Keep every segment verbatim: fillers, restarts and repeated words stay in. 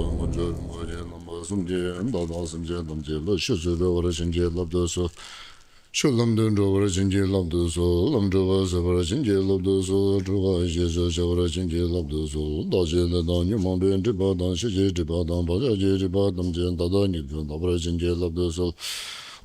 དཀོན་མཆོག་རིན་པོ་ཆེ་རྣམ་པ་གསུམ་གྱིས་བདག་དང་སེམས་ཅན་ཐམས་ཅད་ལ་ཆོས་སུ་འགྲོ་བར་བྱིན་གྱིས་བརླབ་ཏུ་གསོལ། ཆོས་ལམ་དུ་འགྲོ་བར་བྱིན་གྱིས་བརླབ་ཏུ་གསོལ། ལམ་འགྲོ་བ་སེལ་བར་བྱིན་གྱིས་བརླབ་ཏུ་གསོལ། སྒྲུབ་པ་རྗེས་སུ་བྱ་བར་བྱིན་གྱིས་བརླབ་ཏུ་གསོལ། བདག་གཞན་ལས་དང་ཉོན་མོངས་པའི་སྒྲིབ་པ་དང་ཕྱི་བཞིན་སྒྲིབ་པ་དང་བག་ཆགས་ཀྱི་སྒྲིབ་པ་ཐམས་ཅད་ད་ལྟ་ཉིད་དུ་དག་པར་བྱིན་གྱིས་བརླབ་ཏུ་གསོལ།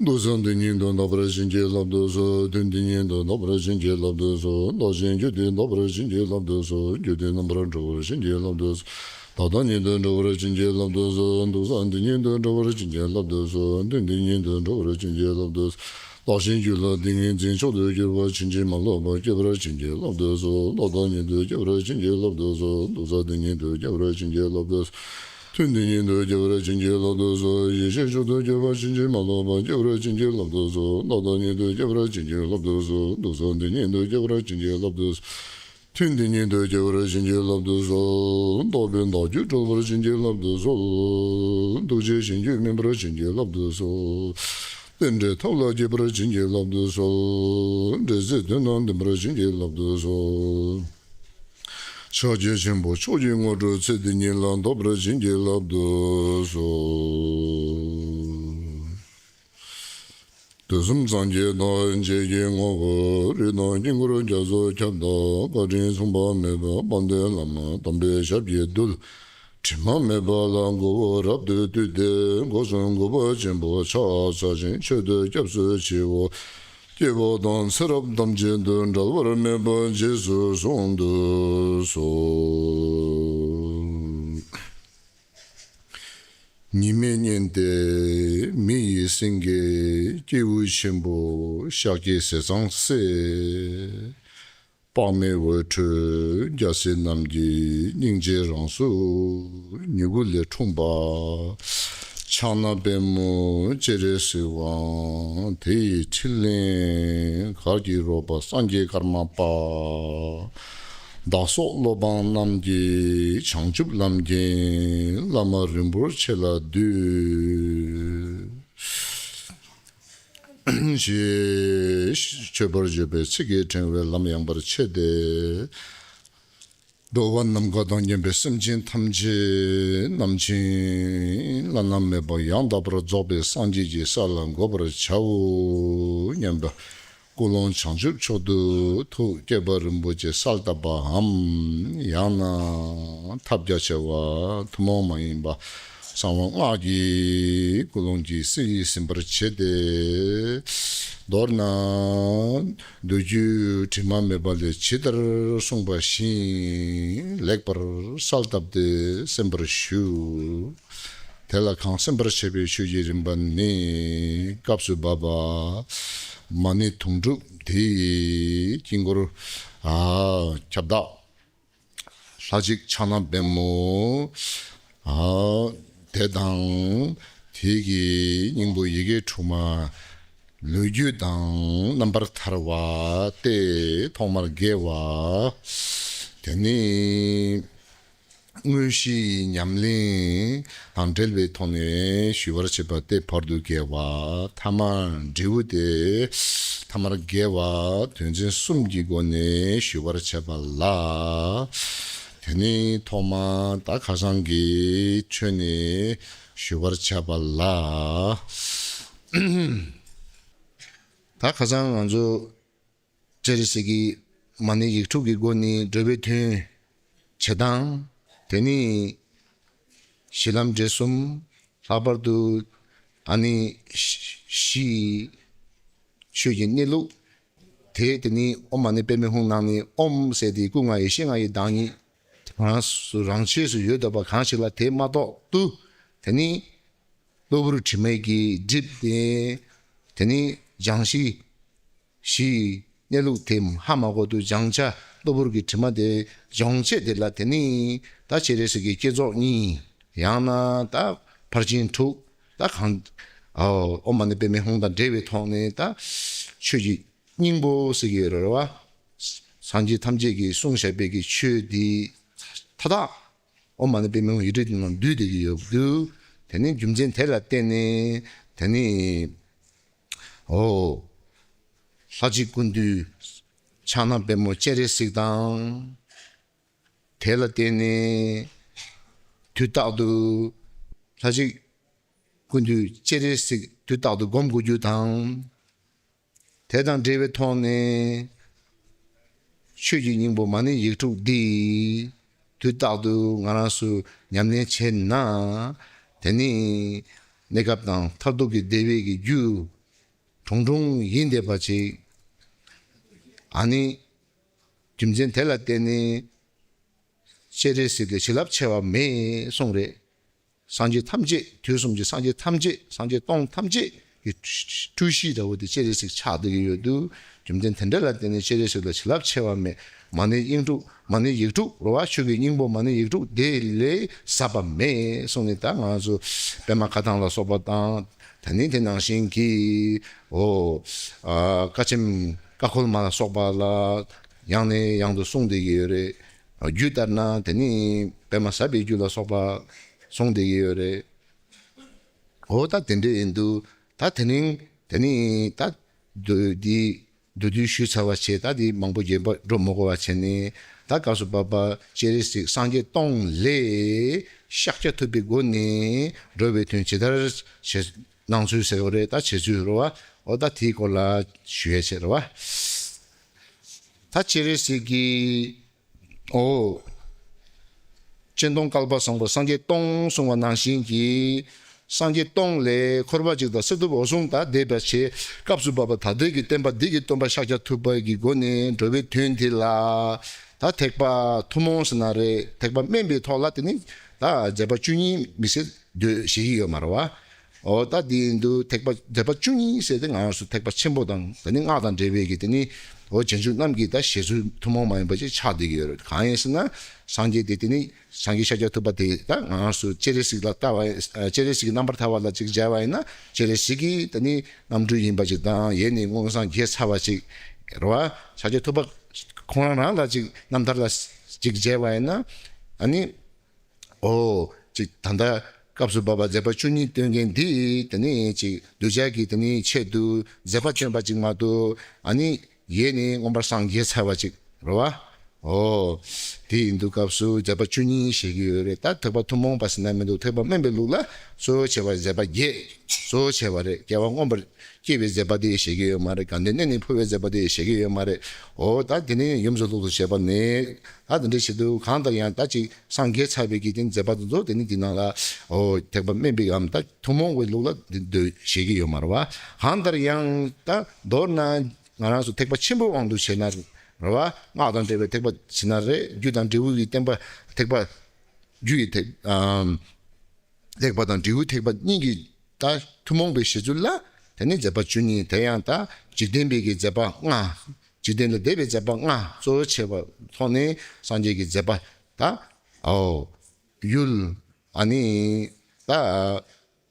འདུག་ས་འདི་ཉིད་དུ་དག་པར་བྱིན་གྱིས་བརླབ་ཏུ་གསོལ། དུས་འདི་ཉིད་དུ་དག་པར་བྱིན་གྱིས་བརླབ་ཏུ་གསོལ། བདག་གཞན་རྒྱུད་འདི་དག་པར་བྱིན་གྱིས་བརླབ་ཏུ་གསོལ། རྒྱུད་འདི་རྣམ་པར་གྲོལ་བར་བྱིན་གྱིས་བརླབ་ཏུ་གསོལ། ད་ལྟ་ཉིད་དུ་འགྲོ་བར་བྱིན་གྱིས་བརླབ་ཏུ་གསོལ། འདུག་ས་འདི་ཉིད་དུ་འགྲོ་བར་བྱིན་གྱིས་བརླབ་ཏུ་གསོལ། དུས་འདི་ཉིད་དུ་འགྲོ་བར་བྱིན་གྱིས་བརླབ་ཏུ་གསོལ། བདག་གཞན་རྒྱུད་ལ་ཏིང་ངེ་འཛིན་མཆོག་ཏུ་གྱུར་པ་ཕྱིན་ཅི་མ་ལོག་པ་སྐྱེ་བར་བྱིན་གྱིས་བརླབ་ཏུ་གསོལ། ད་ལྟ་ཉིད་དུ་སྐྱེ་བར་བྱིན་གྱིས་བརླབ་ཏུ་གསོལ། འདུག་ས་འདི་ཉིད་དུ་སྐྱེ་བར་བྱིན་གྱིས་བརླབ་ཏུ་གསོལ། དུས་འདི་ཉིད་དུ་སྐྱེ་བར་བྱིན་གྱིས་བརླབ་ཏུ་གསོལ། ཡེ་ཤེས་མཆོག་ཏུ་གྱུར་པ་ཕྱིན་ཅི་མ་ལོག་པ་སྐྱེ་བར་བྱིན་གྱིས་བརླབ་ཏུ་གསོལ། ད་ལྟ་ཉིད་དུ་སྐྱེ་བར་བྱིན་གྱིས་བརླབ་ཏུ་གསོལ། འདུག་ས་འདི་ཉིད་དུ་སྐྱེ་བར་བྱིན་གྱིས་བརླབ་ཏུ་གསོལ། དུས་འདི་ཉིད་དུ་སྐྱེ་བར་བྱིན་གྱིས་བརླབ་ཏུ་གསོལ། རྟོག་པའི་མདོ་རྒྱུད་གྲོལ་བར་བྱིན་གྱིས་བརླབ་ཏུ་གསོལ། ཐུགས་རྗེའི་ཞིང་རྒྱུད་སྨིན་པར་བྱིན་གྱིས་བརླབ་ཏུ་གསོལ། རྟེན་འབྲེལ་ཐོབ་ལ་སྐྱེས་པར་བྱིན་གྱིས་བརླབ་ཏུ་གསོལ། འབྲེལ་ཚད་དོན་དང་ལྡན་པར་བྱིན་གྱིས་བརླབ་ཏུ་གསོལ། ཕྱག་རྒྱ་ཆེན་པོ་མཆོག་གི་དངོས་གྲུབ་ཚེ་འདི་ཉིད་ལ་ཐོབ་པར་བྱིན་གྱིས་བརླབ་ཏུ་གསོལ། དུས་གསུམ་སངས་རྒྱས་ཐམས་ཅད་ཀྱི་ངོ་བོ་རིགས་དང་དཀྱིལ་འཁོར་རྒྱ་མཚོ་ཁྱབ་བདག་བཀའ་དྲིན་མཚུངས་པ་མེད་པ་དཔལ་ལྡན་བླ་མ་དམ་པའི་ཞབས་ཀྱི་རྡུལ། དྲི་མ་མེད་པ་ལ་མགོ་བོས་རབ་ཏུ་བཏུད་དེ། སྒོ་གསུམ་གུས་པ་ཆེན་པོས་ཕྱག་འཚལ་ཞིང་མཆོད་དོ་སྐྱབས་སུ་མཆིའོ། སྐྱེ་བ་དང་ཚེ་རབས་ཐམས་ཅད་དུ་འབྲལ་བར་མེད་པར་རྗེས་སུ་བཟུང་དུ་གསོལ། ཉི་མའི་གཉེན་ཏེ་མི་ཡི་སེང་གེ་སྐྱེས་བུ་ཆེན་པོ་ཤཱཀྱའི་ཟས་གཙང་སྲས། དཔག་མེད་འོད་འཕྲོས་རྒྱལ་སྲས་རྣམས་ཀྱི་སྙིང་རྗེའི་རང་གཟུགས་མྱུ་གུ་ལས་འཁྲུངས་པ། ཕྱག་ན་པདྨོ་སྤྱན་རས་གཟིགས་དབང་། དེ་ཡི་ཕྲིན་ལས་གར་གྱིས་རོལ་པ་སངས་རྒྱས་ཀརྨ་པ། བདག་སོགས་སློབ་དཔོན་རྣམས་ཀྱི་བྱང་ཆུབ་ལམ་མཁན་བླ་མ་རིན་པོ་ཆེ་ལ་འདུད། ཞེས་མཆོད་པར་བརྗོད་པའི་ཚིག་གི་ཕྲེང་བས་ལམ་ཡངས་པར་ཕྱེ་སྟེ། འགྲོ་བ་ནམ་མཁའ་དང་མཉམ་པའི་སེམས་ཅན་ཐམས་ཅད་རྣམ་མཁྱེན་བླ་ན་མེད་པ་ཡང་དག་པར་རྫོགས་པའི་སངས་རྒྱས་ཀྱི་ས་ལ་འགོད་པར་བྱའོ་སྙམ་པའི་ཀུན་སློང་བྱང་ཆུབ་མཆོག་ཏུ་ཐུགས་བསྐྱེད་པ་རིན་པོ་ཆེ་གསལ་བཏབ་པའམ། ཡང་ན་ཐབས་རྒྱ་ཆེ་བ་ཐུན་མོང་མ་ཡིན་པ་གསང་བ་སྔགས་ཀྱི་ཀུན་སློང་གིས་སྲིད་ཡིད་ཟིན་པར་བྱས་ཏེ། མདོར་ན་མདོ་རྒྱུད་དྲི་མ་མེད་པ་ལས་ཇི་ལྟར་གསུངས་པ་བཞིན་ལེགས་པར་གསལ་བཏབ་སྟེ་གསན་པར་ཞུ། དེ་ལ་གང་གསན་པར་བྱ་བའི་ཆོས་ཀྱི་རིམ་པ་ནི། སྐབས་སུ་བབ་པ་མ་ཎི་དུང་སྒྲུབ་དེ་ཡི་དཀྱིལ་འཁོར་ཨ་ཁྱབ་བདག་ལྷ་གཅིག་ཕྱག་ན་པདྨོ། ཨ་དེ་དང་དེ་གི་སྙིང་པོ་ཡི་གེ་དྲུག་མ། ལོ་རྒྱུས་དང་རྣམ་པར་ཐར་བ་སྟེ་ཐོག་མར་དགེ་བ། དེ་ནི་དངོས་གཞིའི་ཉམས་ལེན་དང་འབྲེལ་བའི་ཐོག་ནས་ཞུ་བར་བྱེད་པ་སྟེ་བར་དུ་དགེ་བ། ཐ་མར་འབྲས་བུ་སྟེ་ཐ་མར་དགེ་བ་དོན་ཚན་གསུམ་གྱི་སྒོ་ནས་ཞུ་བར་བྱ་བ་ལ། དེ་ནི་ཐོག་མ་ད་ཁ་སང་གི་ཆོས་ནས་ཞུ་བར་བྱ་བ་ལ། ད་ཁ་སང་ང་ཚོ་སྤྱན་རས་གཟིགས་ཀྱི་མ་ཎི་ཡིག་དྲུག་གི་སྒོ་ནས་འགྲོ་བའི་དོན་བྱེད་སྟངས། དེ་ནི་གཞི་ལམ་འབྲས་གསུམ། ལྷག་པར་དུ་ཨ་ནི་གཞི་ཆོས་ཀྱི་གནས་ལུགས་དེ། དེ་ནི་ཨོཾ་མ་ཎི་པདྨེ་ཧཱུྃ་ནང་ནས་ཨོཾ་ཟེར་དེ་སྐུ་ལྔ་ཡེ་ཤེས་ལྔ་ཡི་བདག་ཉིད་རང་སུ་རང་ཆས་སུ་ཡོད་བསྡད་པ་གང་ཞིག་ལ། དེ་མ་གཏོགས་དུ་དེ་ནི་གློ་བུར་དྲི་མ་གིས་བསྒྲིབས་ཏེ། དེ་ནི་སྦྱང་གཞི་གཞིའི་གནས་ལུགས་དེ་ཧ་མ་གོ་དུས་སྦྱང་བྱ་གློ་བུར་གྱི་དྲི་མ་དེ་སྦྱོང་བྱེད་དེ་ལ། དེ་ནི་ད་སྤྱན་རས་གཟིགས་ཀྱི་བསྐྱེད་རྫོགས་གཉིས། ཡང་ན་ད་ཕར་ཕྱིན་དྲུག། ད་གང་ཨོཾ་མ་ཎི་པདྨེ་ཧཱུྃ་དང་འབྲེལ་བའི་ཐོག་ནས་ད་ཆོས་ཀྱི་སྙིང་པོ་ཟེར་གྱི་ཡོད་རེད་བ། སངས་རྒྱས་ཐམས་ཅད་ཀྱིས་གསུངས་བཞག་པའི་གི་ཆོས་འདི་མཐའ་དག་ཨོཾ་མ་ཎི་པདྨེ་ཧཱུྃ་ཡིག་དྲུག་དེ་ནང་འདུས་བསྡད་ཀྱི་ཡོད་དུས། དེ་ནི་རྒྱུ་མཚན་དེ་ལ་བརྟེན་ནས་དེ་ནི་ཨོ་ལྷ་གཅིག་ཀུན་འདུས་ཕྱག་ན་པདྨོ་སྤྱན་རས་གཟིགས་དང་། དེ་ལ་བརྟེན་ནས་ དུས་རྟག་ཏུ་ལྷ་གཅིག་སྐུ་མདུན་སྤྱན་རས་གཟིགས་དུས་རྟག་ཏུ་སྒོམ་དགོས་རྒྱུ་དང་། དེ་དང་འབྲེལ་བའི་ཐོག་ནས་ཆོས་ཀྱི་སྙིང་པོ་མ་ཎི་ཡིག་དྲུག་འདི་དུས་རྟག་ཏུ་ང་རང་ཚོ་ཉམས་ལེན་བྱས་ན། དེ་ནི་གནས་སྐབས་དང་མཐར་ཐུག་གི་བདེ་བའི་གི་རྒྱུ་དྲུང་དྲུང་ཡིན་བསྡད་པ་ཅིག་ཨ་ནི་རྒྱུ་མཚན་དེ་ལ་བརྟེན་ནས་སྤྱན་རས་གཟིགས་ལས་བྱིན་རླབས་ཆེ་བ་མེད་གསུངས་རེད། སངས་རྒྱས་ཐམས་ཅད། དུས་གསུམ་གྱི་སངས་རྒྱས་ཐམས་ཅད། སངས་རྒྱས་སྟོང་ཐམས་ཅད་ཀྱི་སྤྲུལ་གཞི་འདྲ་བོ་དེ་སྤྱན་རས་གཟིགས་ཆགས་བསྡད་ཀྱི་ཡོད་དུས། རྒྱུ་མཚན་དེ་འདྲ་ལ་བརྟེན་ནས་སྤྱན་རས་གཟིགས་ལ་བྱིན་རླབས་ཆེ་བ་མེད། མ་ཎི་དབྱིངས་དྲུག་མ་ཎི་ཡིག་དྲུག་རེད་བ། ཆོས་ཀྱི་སྙིང་པོ་མ་ཎི་ཡིག་དྲུག་དེ་ལས་ཟབ་པ་མེད་གསུངས་ནས། ད་ང་ཚོ་པདྨ་བཀའ་ཐང་ལ་སོགས་པ་དང་། ད་ནི་དེ་ནང་བཞིན་གྱི་འོ་ཨ་བཀའ་ཆེམས་བཀའ་འཁོར་མ་ལ་སོགས་པ་ལ་ཡང་ནས་ཡང་དུ་གསུངས་བསྡད་ཀྱི་ཡོད་རེད། རྒྱུད་ལྟར་ན་དེ་ནི་པདྨ་ཟབ་པའི་རྒྱུད་ལ་སོགས་པ་གསུངས་བསྡད་ཀྱི་ཡོད་རེད། འོ་ད་དེ་འདྲ་ཡིན་དུས། ད་དེ་རིང་དེ་ནི་ད་འདི་མདོར་བསྡུས་ཞུས་ཚར་བ་བྱས། ད་འདི་མང་པོ་རྒྱས་པ་འགྲོ་མི་དགོས་པ་བྱས་ནས། ད་སྐབས་སུ་བབ་པ་སྤྱན་རས་གཟིགས་སངས་རྒྱས་སྟོང་ལས་ཤཱཀྱ་ཐུབ་པའི་སྒོ་ནས་འགྲོ་བའི་དོན་ཇི་ལྟར་བྱེད་གནང་ཚུལ་ཟེར་བ་རེད། ད་བྱེད་ཚུལ་རེད་བ། འོ་ད་དེའི་སྐོར་ལ་ཞུ་ཡས་བྱས་རེད་བ། ད་སྤྱན་རས་གཟིགས་ཀྱིས། འོ། སྤྱན་སྟོང་བསྐལ་པ་བཟང་པོ་སངས་རྒྱས་སྟོང་གསུང་བ་ནང་བཞིན་གྱི། སངས་རྒྱས་སྟོང་ལས་འཁོར་བ་གཅིག་དང་གསེར་ཐུབ་འོད་སྲུང་དང་འདས་པ་བྱས། སྐབས་སུ་བབ་པ་ད་ལྟའི་གི་བསྟན་པ་འདི་གི་སྟོན་པ་ཤཱཀྱ་ཐུབ་པ་གི་སྒོ་ནས་འགྲོ་བའི་དོན་དེ་ལ། ད་ཐེག་པ་ཐུན་མོང་ཟེར་ན་རེད། ཐེག་པ་དམན་པའི་ཐོག་ལ་དེ་ནི་ད་མཛད་པ་བཅུ་གཉིས་མི་ཟད་འདོད་བྱེད་ཀྱི་ཡོད་མ་རེད་བ། འོ་ད་དེ་ཡིན་དུས་ཐེག་པ་མཛད་པ་བཅུ་གཉིས་ཟེར་ཏེ་ང་རང་ཚོ་ཐེག་པ་ཆེན་པོ་དང་དེ་ནི་སྔགས་དང་འབྲེལ་བའི་གི་དེ་ནི་འོ་རྗེས་འཇུག་རྣམས་ཀྱི་ད་བཞེད་ཚུལ་ཐུན་མོང་མ་ཡིན་པ་ཅིག་ཆགས་བསྡད་ཀྱི་ཡོད་རེད། གང་ཡིན་ཟེར་ན་སངས་རྒྱས་དེ་དེ་ནི་སངས་རྒྱས་ཤཱཀྱ་ཐུབ་པ་དེ་ད་ང་རང་ཚོ་སྤྱན་རས་གཟིགས་ལ་ལྟ་བ་ཡིན། སྤྱན་རས་གཟིགས་ཀྱི་རྣམ་པར་ཐར་པ་ལ་ཅིག་མཇལ་བ་ཡིན་ན་སྤྱན་རས་གཟིགས་ཀྱི་དེ་ནི་རྣམ་སྤྲུལ་ཡིན་པ་ཅིག་དང་། ཡེ་ནས་མངོན་སངས་རྒྱས་ཚར་བ་ཅིག་རེད་བ། ཤཱཀྱ་ཐུབ་པ་ཁོང་རང་རང་ལ་ཅིག་རྣམ་ཐར་ལ་ཅིག་མཇལ་བ་ཡིན་ན། ཨ་ནི། འོ། ཅིག་ད་ལྟ་སྐབས་སུ་བབ་པ་མཛད་པ་བཅུ་གཉིས་སྟོན་མཁན་འདི་དེ་ནི་ཅིག་གདུལ་བྱ་གི་དེ་ནི་ཆེད་དུ་མཛད་པ་བསྟན་པ་ཅིག་མ་གཏོགས། ཨ་ནི་ཡེ་ནས་མངོན་པར་སངས་རྒྱས་ཚར་བ་ཅིག་རེད་བ། འོ། དེ་ཡིན་དུས་སྐབས་སུ་མཛད་པ་བཅུ་གཉིས་བཞེད་ཀྱི་ཡོད་རེད། ད་ཐེག་པ་ཐུན་མོང་པ་ཟེར་ན་མི་འདུག་ཐེག་པ་དམན་པའི་ལུགས་ལ་གཙོ་བོ་བྱས་པ་མཛད་པ་བརྒྱད་གཙོ་བོ་བྱས་པ་རེད། སྐྱེ་བ་མངོན་པར་སྐྱེ་བའི་མཛད་པ་དེ་བཞེད་ཀྱི་ཡོད་མ་རེད། དགའ་ལྡན་གནས་ནས་འཕོ་བའི་མཛད་པ་དེ་བཞེད་ཀྱི་ཡོད་མ་རེད། འོ་ད་དེ་ནི་ཡུམ་གྱི་ལུགས་སུ་བྱས་པ་ནི། ད་དེ་འདྲ་བྱེད་དུས་གང་ལྟར་ཡང་ད་ཅིག་སངས་རྒྱས་ཚར་བའི་གི་དེ་མཛད་པ་དེ་ཚོ་དེ་ནི་དེ་ནང་ལ་འོ་ཐེག་པ་དམན་པའི་གམ་ད་ཐུན་མོང་བའི་ལུགས་ལ་འདི་འདོད་བྱེད་ཀྱི་ཡོད་མ་རེད་བ། གང་ལྟར་ཡང་ད་མདོར་ན་ང་རང་ཚོ་ཐེག་པ་ཆེན་པོའི་དབང་དུ་བྱས་ན་རེད་བ། སྔགས་དང་འབྲེལ་བའི་ཐེག་པ་བྱས་ན་རེད། རྒྱུ་དང་འབྲས་བུ་གི་བསྟན་པ་ཐེག་པ། རྒྱུ་ཡི་ཐེག་ཨམ། ཐེག་པ་དང་འབྲས་བུའི་ཐེག་པ་གཉིས་ཀྱི་ད་ཐུན་མོང་པའི་བྱེད་ཚུལ་ལ་དེ་ནི་མཛད་པ་བཅུ་གཉིས། དེ་ཡང་ད་འཇིག་རྟེན་པའི་གི་མཛད་པ་ལྔ། འཇིག་རྟེན་ལས་འདས་པའི་མཛད་པ་ལྔ་གཙོ་བོ་བྱས་པ་ཐོག་ནས་སངས་རྒྱས་ཀྱི་མཛད་པ་ད་འོ་ཡུལ་ཨ་ནི་ད་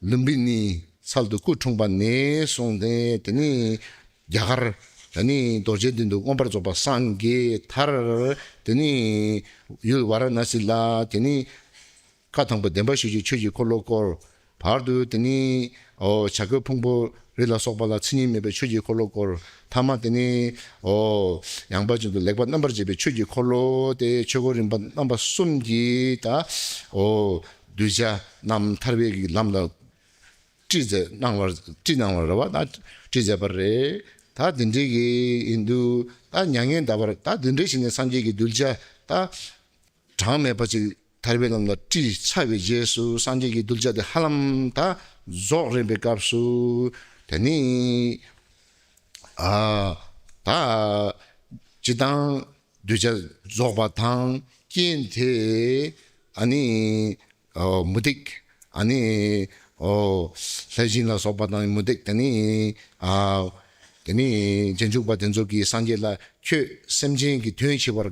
ལུམ་བི་ནིའི་ཚལ་དུ་སྐུ་འཁྲུངས་པ་ནས་བཟུང་སྟེ་དེ་ནི་རྒྱ་གར་དེ་ནི་རྡོ་རྗེ་གདན་དུ་མངོན་པར་རྫོགས་པ་སངས་རྒྱས་མཐར་དེ་ནི་ཡུལ་ཝཱ་ར་ཎ་སི་ལ་དེ་ནི། བཀའ་དང་པོ་བདེན་པ་བཞི་བཅུའི་ཆོས་ཀྱི་འཁོར་ལོ་བསྐོར། བར་དུ་དེ་ནི་འོ་བྱ་རྒོད་ཕུང་པོ་རི་ལ་སོགས་པ་ལ་མཚན་ཉིད་མེད་པའི་ཆོས་ཀྱི་འཁོར་ལོ་བསྐོར། ཐ་མ་དེ་ནི་འོ་ཡངས་པ་ཅན་དུ་ལེགས་པར་རྣམ་པར་འབྱེད་པའི་ཆོས་ཀྱི་འཁོར་ལོ་དེ་ཆོས་འཁོར་རིམ་པ་རྣམ་པ་གསུམ་གྱིས་ད་འོ་གདུལ་བྱ་རྣམས་ཐར་པའི་གི་ལམ་ལ་ཁྲིད་མཛད་གནང་བར་ཁྲིད་གནང་བར་རེད་བ། ད་ཁྲིད་མཛད་པ་རེད། ད་དེ་འདྲའི་གི་ཡིན་དུས་ད་མྱ་ངན་འདའ་བར་ད་དེ་འདྲའི་བྱས་ནས་སངས་རྒྱས་ཀྱི་གདུལ་བྱ་ད། གྲངས་མེད་པ་ཅིག་ཐར་པའི་ལམ་ལ་ཁྲིད་ཚར་བའི་རྗེས་སུ་སངས་རྒྱས་ཀྱི་གདུལ་བྱ་དེ་ཧ་ལམ་ད་རྫོགས་རན་པའི་སྐབས་སུ་དེ་ནི་ཨ་ད་སྤྱིར་བཏང་གདུལ་བྱ་རྫོགས་པ་དང་རྐྱེན་དེ་ཨ་ནི་ཨོ་མུ་སྟེགས་ཨ་ནི་ཨོ་ལྷས་བྱིན་ལ་སོགས་པ་དང་མུ་སྟེགས་དེ་ནི་ཨ་དེ་ནི་རྗེས་འཇུག་པ་དེ་ཚོ་གིས་སངས་རྒྱས་ལ་ཁྱོད་སེམས་ཅན་གྱི་དོན་བྱེད་པར་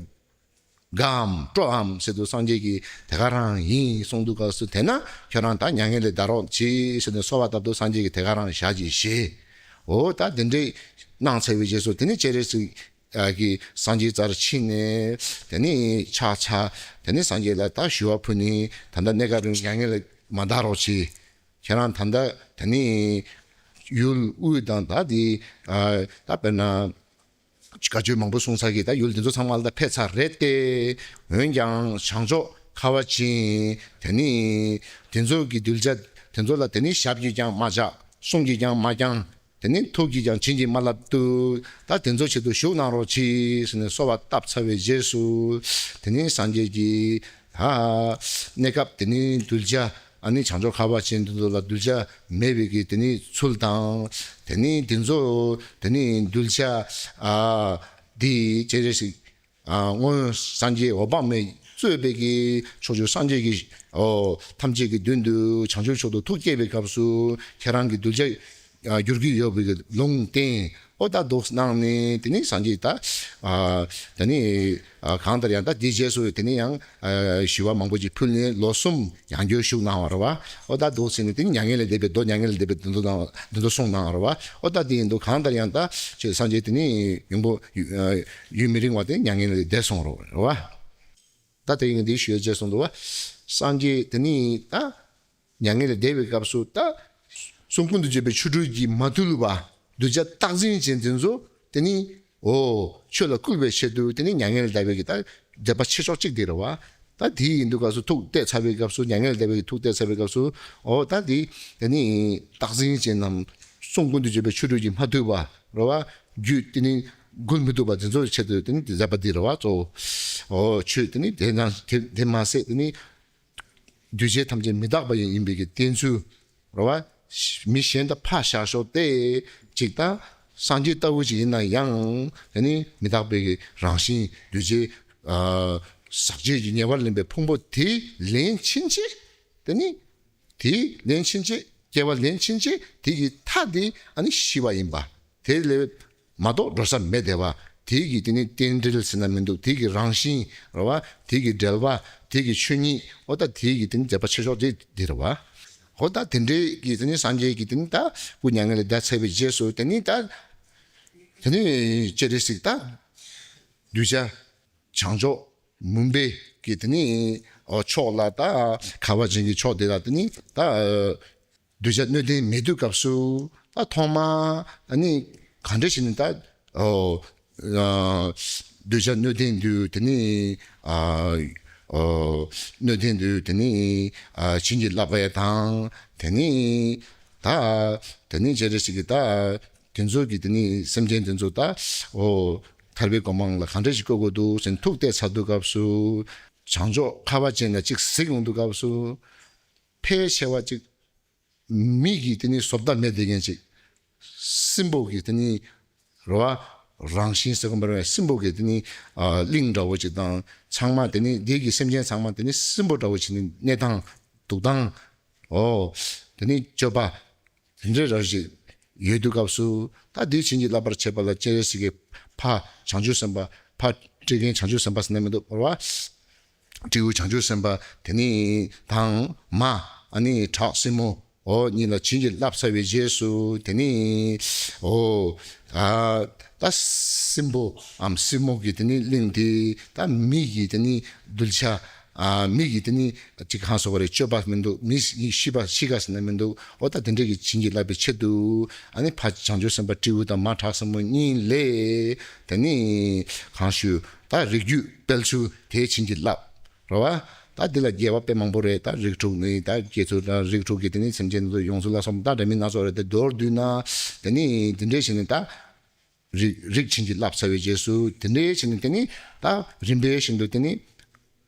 དགའ་འམ་སྤྲོ་འམ་ཟེར་དུས་སངས་རྒྱས་ཀྱིས་དེ་ག་རང་ཡིན་གསུངས་དུས་སྐབས་སུ་དེས་ན་ཁྱོད་རང་ད་མྱ་ངན་ལས་འདའ་རོགས་གྱིས་ཟེར་ནས་གསོལ་བ་བཏབ་དུས་སངས་རྒྱས་ཀྱིས་དེ་ག་རང་བཞག་ཅིག་ཞེས། འོ་ད་དེ་འདྲས་གནང་ཚར་བའི་རྗེས་སུ་དེ་ནས་སྤྱན་རས་གཟིགས་ཀྱིས་སངས་རྒྱས་རྩར་ཕྱིན་ནས་དེ་ནས་ཕྱག་འཚལ། དེ་ནས་སངས་རྒྱས་ལ་ད་ཞུ་བ་ཕུལ་ནས་ད་ལྟ་གནས་སྐབས་རིང་མྱ་ངན་ལས་མ་འདའ་རོགས་གྱིས། ཁྱེད་རང་ད་ལྟ་དེ་ནས་ཡུལ་དབུས་དང་ད་དེ་ད་དཔེར་ན། བཀའ་ཆོས་མང་པོ་གསུངས་ཚར་གི་ད་ཡུལ་འདི་ཚོ་ཚང་མ་ལ་ད་ཕེབས་ཚར་རེད་དེ། འོན་ཀྱང་བྱང་ཕྱོགས་ ཁ་བ་ཅན། དེ་ནི་དེ་ཚོ་གི་གདུལ་བྱ་དེ་ཚོ་ལ་དེ་ནི་ཞབས་ཀྱིས་ཀྱང་མ་བཅགས། གསུང་གིས་ཀྱང་མ་བསྐྱངས། དེ་ནི་ཐུགས་ཀྱིས་ཀྱང་བྱིན་གྱིས་མ་བརླབས་དུས། ད་དེ་ཚོ་ཆེད་དུ་བཞུགས་གནང་རོགས་གྱིས་ཟེར་ནས་གསོལ་བ་བཏབ་ཚར་བའི་རྗེས་སུ། དེ་ནི་སངས་རྒྱས་ཀྱིས་ད་གནས་སྐབས་དེ་ནི་གདུལ་བྱ་ཨ་ནི་བྱང་ཆུབ་ཁ་བ་ཅན་དེ་ཚོ་ལ་གདུལ་བྱ་མེད་པའི་གི་དེ་ནི་ཚུལ་དང་། དེ་ནི་དེ་ཚོ་དེ་ནི་གདུལ་བྱ་ཨ་འདི་སྤྱན་རས་གཟིགས་ཨ་སྔོན་སངས་རྒྱས་འོད་དཔག་མེད་གཙོས་པའི་གི་ཕྱོགས་བཅུའི་སངས་རྒྱས་ཀྱི་ཨོ་ཐམས་ཅད་ཀྱི་མདུན་དུ་བྱང་ཆུབ་མཆོག་ཏུ་ཐུགས་བསྐྱེད་པའི་སྐབས་སུ་ཁྱེད་རང་གི་གདུལ་བྱ་ཨ་འགྱུར་གྱི་ཡོད་པའི་གི་ལུང་བསྟན། ཨོ་ད་འདུག་གནང་ནས་དེ་ནས་སངས་རྒྱས་ད་ཨ་དེ་ནས་ཨ་གང་ལྟར་ཡང་ད་དེའི་རྗེས་སུ་དེ་ནས་ཡང་ཨ་ཞི་བ་མང་པོ་ཅིག་ཕུལ་ནས་ལོ་གསུམ་ཡང་བསྐྱར་བཞུགས་གནང་བ་རེད་བ། ཨོ་ད་འདུག་ཟེར་ནས་དེ་ནས་མྱ་ངན་ལས་འདས་པའི་མདོ་མྱ་ངན་ལས་འདས་པའི་དོན་དུ་གནང་དོན་དུ་གསུངས་གནང་བ་རེད་བ། ཨོ་ད་དེ་ཡིན་དུས་གང་ལྟར་ཡང་ད་ཆོས་སངས་རྒྱས་དེ་ནས་ཡུན་པོ་ཡུན་མི་རིང་བ་དེ་མྱ་ངན་ལས་འདས་སོང་རེད་བ། ད་དེ་ཡིན་དེ་ཞུ་ཡ་བྱས་སོང་འདུག་བ། སངས་རྒྱས་དེ་ནས་ད་མྱ་ངན་ལས་འདས་པའི་སྐབས་སུ་ད་གསུང་ཀུན་ཏུ་བརྗོད་པའི་ཆོ་འཕྲུལ་གྱིས་མ་ཐུལ་བ་གདུལ་བྱ་རྟག་འཛིན་ཅན་དེ་ཚོ་དེ་ནི་ཨོ་ཆོས་ལ་བསྐུལ་བའི་ཆེད་དུ་དེ་ནི་མྱ་ངན་ལས་འདས་པའི་གི་ད་མཛད་པ་ཆེ་ཤོས་གཅིག་དེ་རེད་བ། ད་དེ་ཡིན་དུས་སྐབས་སུ་ཐུགས་གཏད་ཚར་བའི་སྐབས་སུ་མྱ་ངན་ལས་འདས་པའི་གི་ཐུགས་གཏད་ཚར་བའི་སྐབས་སུ་ཨོ་ད་དེ་དེ་ནི་རྟག་འཛིན་ཅན་ནམ་གསུང་ཀུན་ཏུ་བརྗོད་པའི་ཆོ་འཕྲུལ་གྱིས་མ་ཐུལ་བ་རེད་བ། རྒྱུད་དེ་ནི་འགུལ་མི་ཐུབ་པ་དེ་ཚོའི་ཆེད་དུ་དེ་ནི་དེ་མཛད་པ་འདི་རེད་བ་གཙོ་བོ། ཨོ་ཆོས་དེ་ནི་དེ་ན་དེ་དེ་མ་ཟད་དེ་ནི་འདུས་བྱས་ཐམས་ཅད་མི་རྟག་པ་ཡིན་ཡིན་པའི་གི་བསྟན་ཚུལ་རེད་བ། མི་གཞན་དང་ཕར་བཞག་ཞོག་སྟེ་ཅིག་ད་སངས་རྒྱས་ལྟ་བུ་ཅིག་ཡིན་ན་ཡང་དེ་ནི་མི་རྟག་པའི་གི་རང་བཞིན་འདུས་བྱས་ཨ་ཟག་བཅས་ཀྱི་ཉེ་བར་ལེན་པའི་ཕུང་པོ་དེ་ལེན་ཕྱིན་ཆད་དེ་ནི། དེ་ལེན་ཕྱིན་ཆད་སྐྱེ་བ་ལེན་ཕྱིན་ཆད་དེ་གི་མཐའ་དེ་ཨ་ནི་ཤི་བ་ཡིན་པ། དེ་ལས་མ་གཏོགས་འགྲོ་ས་མེད་དེ་བ། དེ་གི་དེ་ནི་རྟེན་འབྲེལ་ཟེར་ན་མི་འདུག་དེ་གི་རང་བཞིན་རེད་བ། དེ་གི་འབྲེལ་བ། དེ་གི་ཆོས་ཉིད་ཨོ་ད་དེ་གི་དེ་ནི་མཛད་པ་ཆེ་ཤོས་དེ་དེ་རེད་བ། ཨོ་ད་དེ་འདྲའི་གི་དེ་ནི་སངས་རྒྱས་ཀྱི་དེ་ནི་ད་སྐུ་མྱ་ངན་ལས་འདས་ཚར་བའི་རྗེས་སུ་དེ་ནི་ད་དེ་ནི་སྤྱན་རས་གཟིགས་ད་གདུལ་བྱ། བྱང་ཕྱོགས་མུན་པའི་གི་དེ་ནི་ཨོ་ཕྱོགས་ལ་ད་ཁ་བ་ཅན་གྱི་ཕྱོགས་དེ་ལ་དེ་ནི་ད་གདུལ་བྱ་སྣོད་ལྡན་མེད་དུས་སྐབས་སུ་ད་ཐོག་མ་ཨ་ནི་ག་འདྲ་ཞིག་ནི་ད་ཨོ་ཨ་གདུལ་བྱ་སྣོད་ལྡན་དུས་དེ་ནི་ཨ་ཨོ་སྣོད་ལྡན་དུས་དེ་ནི་ཨ་བྱིན་གྱིས་བརླབས་པ་ཡ་དང་དེ་ནི་ད་དེ་ནི་སྤྱན་རས་གཟིགས་ཀྱི་ད། དེ་ཚོ་གི་དེ་ནི་སེམས་ཅན་དེ་ཚོ་ད་ཨོ་ཐར་པའི་གོ་འཕང་ལ་གང་འདྲ་ཞིག་བཀོད་དགོས་འདུག་ཟེར་ནས་ཐུགས་གཏད་ཚར་དུས་སྐབས་སུ་བྱང་ཕྱོགས་ཁ་བ་ཅན་ལ་གཅིག་གཟིགས་ཡོང་དུས་སྐབས་སུ་ཕལ་ཆེ་བ་གཅིག་མི་གི་དེ་ནི་བཟོ་ལྟ་མེད་དེ་མཁན་གཅིག་སྲིན་པོ་གི་དེ་ནི་རེད་བ། རང་བཞིན་ཟེར་གོ་མ་རེད་བ། སྲིན་པོ་གི་དེ་ནི་ཨ་གླིང་འདྲ་བོ་གཅིག་དང་ཚང་མ་དེ་ནི་འདི་གི་སེམས་ཅན་ཚང་མ་དེ་ནི་སྲིན་པོ་འདྲ་བོ་གཅིག་ནི་གནས་སྟངས་འདུག་སྟངས་ཨོ་དེ་ནི་སྤྱོད་པ། དེ་འདྲའི་རང་བཞིན་ཡོད་དུས་སྐབས་སུ་ད་འདིའི་བྱིན་གྱིས་བརླབས་པར་བྱེད་པ་ལ་སྤྱན་རས་གཟིགས་ཀྱི་ཕ་བྱང་ཆུབ་སེམས་དཔའ་ཕ་སྤྲེལ་རྒན་བྱང་ཆུབ་སེམས་དཔའ་ཟེར་ན་མི་འདུག་བར་བ། སྤྲེའུ་བྱང་ཆུབ་སེམས་དཔའ་དེ་ནི་དང་མ་ཨ་ནི་བྲག་སྲིན་མོ་འོ་གཉིས་ལ་བྱིན་གྱིས་བརླབས་ཚར་བའི་རྗེས་སུ་དེ་ནི་འོ་ཨ་ད་སྲིན་པོའམ་སྲིན་མོ་གི་དེ་ནི་གླིང་དེ་ད་མི་གི་དེ་ནི་གདུལ་བྱ། ཨ་མི་གི་དེ་ནི་གཅིག་གང་སོགས་པ་རེད། སྤྱོད་པ་མི་འདུག་མི་ཤི་པ་ཤི་ག་ཟེར་ན་མི་འདུག་འོ་ད་དེ་འདྲའི་གི་བྱིན་གྱིས་བརླབས་པའི་ཆེད་དུ་ཨ་ནི་ཕ་བྱང་ཆུབ་སེམས་དཔའ་སྤྲེའུ་དང་མ་བྲག་སྲིན་མོ་གཉིས་ལས་དེ་ནི་གང་ཞུ་ད་རིགས་རྒྱུད་དཔལ་ཆུ་དེ་བྱིན་གྱིས་བརླབས་རེད་བ། ད་འདི་ལ་རྒྱལ་བ་དཔེ་མང་པོ་རེད། ད་རིགས་དྲུག་ནི་ད་དགེ་ཚུལ་དང་རིགས་དྲུག་གི་དེ་ནི་སེམས་ཅན་དེ་ཚོ་ཡོངས་སུ་ལ་སོགས་ད་འདྲ་མིན་སྣ་ཚོགས་རེད། དེ་མདོར་བསྡུས་ན་དེ་ནི་དེ་འདྲའི་བྱས་ནས་ད། རིགས་རིགས་བྱིན་གྱིས་བརླབས་ཚར་བའི་རྗེས་སུ་དེ་འདྲའི་བྱས་ནས་དེ་ནི་ད་རིམ་པས་བཞིན་དུ་དེ་ནི་